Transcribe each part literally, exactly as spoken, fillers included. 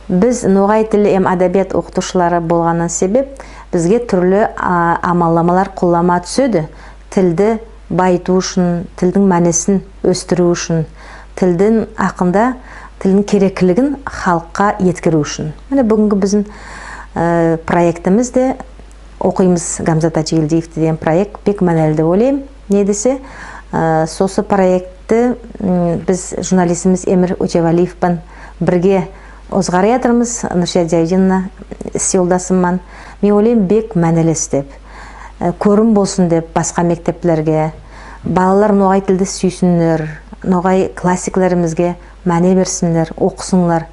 Биз ногай тили эм адабият окытувшылары болганнан себеп, бизге туьрли, а, амалламалар кулланмага туьседи. Тилди байытув уьшин, тилдинъ маьнесин оьстируьв уьшин, тилдинъ акында, тилдинъ кереклигин халкка еткеруьв уьшин. Мине буьгуьнги бизим, э, проектимиз де «Окыймыз Гамзат Аджигельдиевти» деген проект бек маьнели деп ойлайман. Неге десе, э, сосы проектти, м, биз журналистимиз Эмир Отевалиев пен бирге озгараятырмыз, Нурсия Зиявдиновна, ис йолдасым ман. Мен ойлайман, бек маьнели ис деп. Э, коьрим болсын деп баска мектеплерге, балалар ногай тилди суьйсинлер, ногай классиклеримизге маьне берсинлер, окысынлар.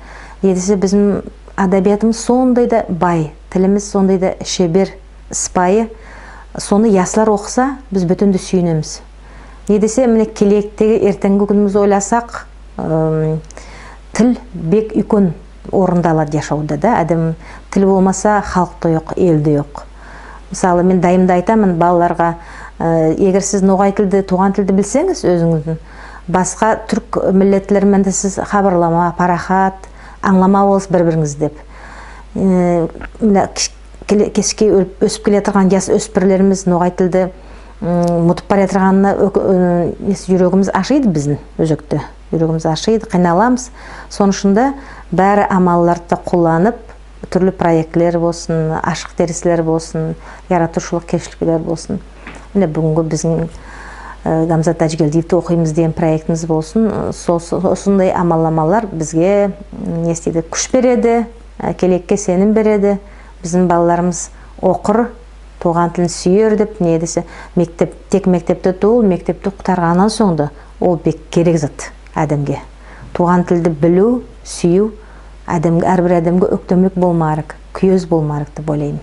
Неге десе бизим адабиатымыз сондай да бай, тилимиз сондай да шебер, ыспайы. Соны яслар окыса, биз боьтен де суьйинемиз. Неге десе, мине, келеектеги эртенъги куьнимизди ойласак, ым, тил бек уьйкен орынды алады яшавда да. Аьдем, тил болмаса, халк та йок, эл де йок. Мысалы, мен дайым да айтаман балаларга, э, эгер сиз ногай тилди, тувган тилди билсенъиз оьзинъиздинъ, баска туьрк миллетлер мен де сиз хабарлама, парахат, анълама боласыз бир-биринъизди деп. Э, мине, киш- келе- кешке оьсип келеятырган яс оьспирлеримиз ногай тилди, м, мутып бараятырганына оьк- э, неси, юрегимиз ашыйды бизим, оьзекте. Юрегимиз ашыйды, кыйналамыз. Сонынъ уьшин де баьри амалларды да кулланып, туьрли проектлер болсын, ашык дерислер болсын, яратувшылык кешликлер болсын. Мине буьгуьнги бизим, э, «Гамзат Аджигельдиевти окыймыз» деген проектимиз болсын. Э, со- со- осындай амалламалар бизге, м, не этеди, куьш береди, э, келеекке сеним береди. Бизим балаларымыз окыр, тувган тилин суьер деп. Неге десе, мектеп, тек мектепте тувыл, мектепти кутарганнан сонъ да ол бек керек зат аьдемге. Тувган тилди билуьв, суьюв аьдемге, аьр бир аьдемге оьктемлик болмага керек, куьез болмага керек деп ойлайман.